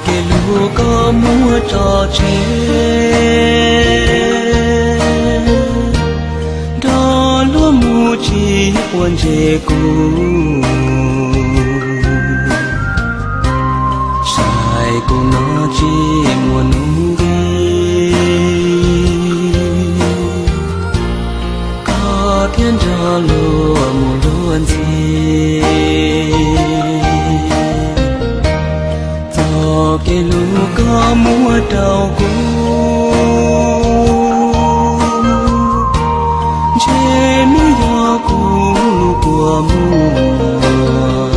Kev hlub koj muab tso tseg, nrog luag mus tsis quav ntsej kuv, saib kuv no tsis muaj nuj nqis, koj thiaj nrog luag mus luag ntxiv. Txoj kev hlub koj muab rau kuv, ntshe nws yog kuv kua muag,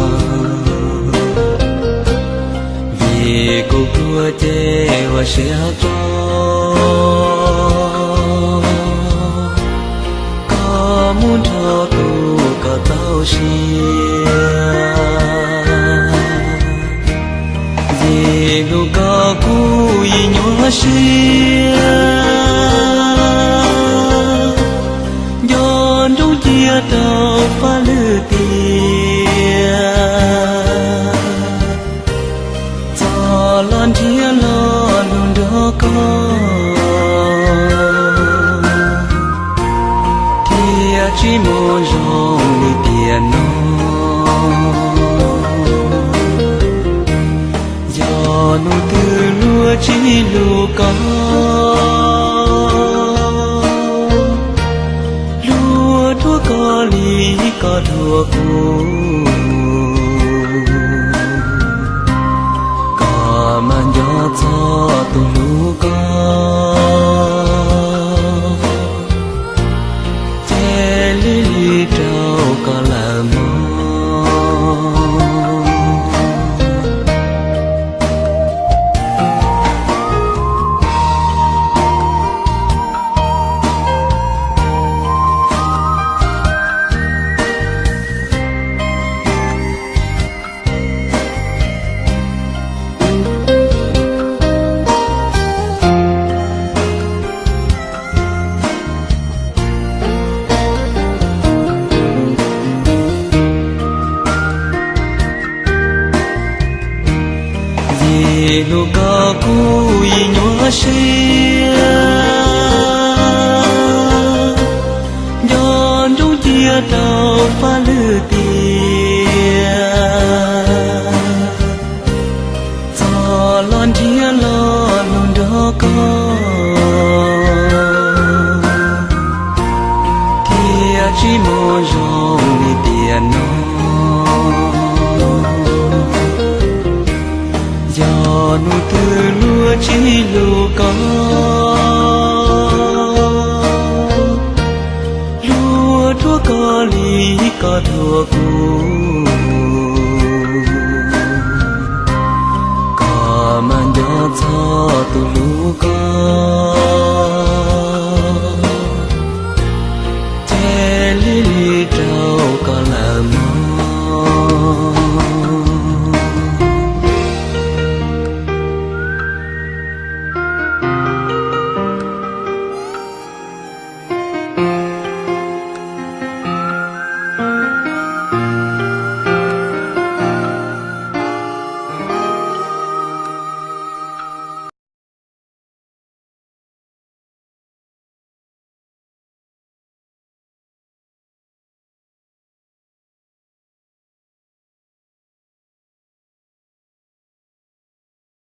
vim kuv pluag ces ua siab tso. Koj mus nrog tus koj txaus siab, vim hlub koj kuv yeej nyuaj siab, nco ntsoov cia rau faj lwm tiam. Txog los nrhiav lo lus nrog koj, thiaj tsis muaj zoo li tiam no. Yog hnub twg luag tsis hlub koj, luag dhuav koj li koj dhuav kuv, koj mam nco txog tus hlub koj, ces lig lig rau koj lawm mog. Vim hlub koj kuv yeej nyuaj siab, nco ntsoov cia rau faj lwm tiam. Txog los nrhiav lo lus nrog koj, thiaj tsis muaj zoo li tiam no. Yog hnub twg luag tsis hlub koj,